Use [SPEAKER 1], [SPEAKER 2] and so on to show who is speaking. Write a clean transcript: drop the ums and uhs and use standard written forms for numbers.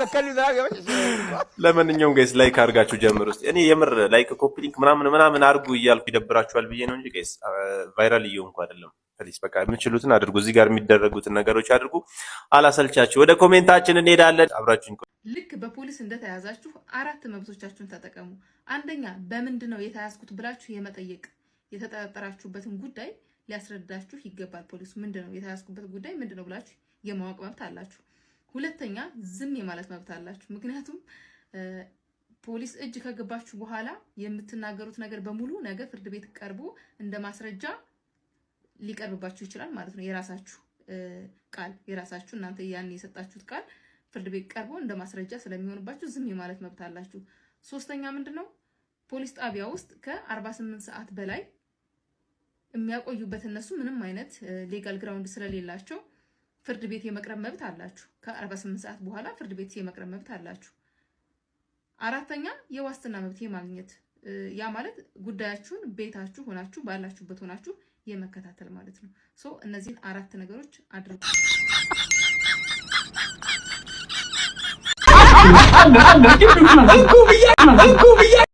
[SPEAKER 1] بتكلم ده يا باشا.
[SPEAKER 2] ለማንኛውም guys like አድርጋችሁ ጀምሩ። እስኪ እኔ የምር like copy link ምናምን ምናምን አድርጉ እያልኩ ይደብራችኋል ብዬ ነው እንጂ guys viral እየሆንኩ አይደለም። Please በቃ የምችሉትን አድርጉ። እዚህ ጋር የሚደረጉትን ነገሮች አድርጉ። አላሰልቻችሁ። ወደ comment ኣችን እንሄዳለን። አብራችሁን ቆዩ።
[SPEAKER 3] ልክ በፖሊስ እንደተያዛችሁ አራት መብቶቻችሁን ተጠቀሙ። አንደኛ፣ በምንድን ነው የተያዝኩት ብላችሁ የመጠየቅ፣ የተጠረጠራችሁበትን ጉዳይ ሊያስረዳችሁ ይገባል። ፖሊሱ ምንድን ነው የተያዝኩበት ጉዳይ ምንድን ነው ብላችሁ የማወቅ መብት አላችሁ። ሁለተኛ፣ ዝም የማለት መብት አላችሁ። ምክንያቱም ፖሊስ እጅ ከገባችሁ በኋላ የምትናገሩት ነገር በሙሉ ነገ ፍርድ ቤት ቀርቦ እንደ ማስረጃ ሊቀርብባችሁ ይችላል ማለት ነው። የራሳችሁ ቃል፣ የራሳችሁ እናንተ ያን የሰጣችሁት ቃል ፍርድ ቤት ቀርቦ እንደ ማስረጃ ስለሚሆንባችሁ ዝም የማለት መብት አላችሁ። ሶስተኛ ምንድን ነው? ፖሊስ ጣቢያ ውስጥ ከ48 ሰዓት በላይ የሚያቆዩበት እነሱ ምንም አይነት legal ground ስለሌላቸው ፍርድ ቤት የመቅረብ መብት አላችሁ። ከ48 ሰዓት በኋላ ፍርድ ቤት የመቅረብ መብት አላችሁ። አራተኛ፣ የዋስትና መብት የማግኘት፣ ያ ማለት ጉዳያችሁን ቤታችሁ ሆናችሁ ባላችሁበት ሆናችሁ የመከታተል ማለት ነው። So እነዚህን አራት ነገሮች አድርጉ።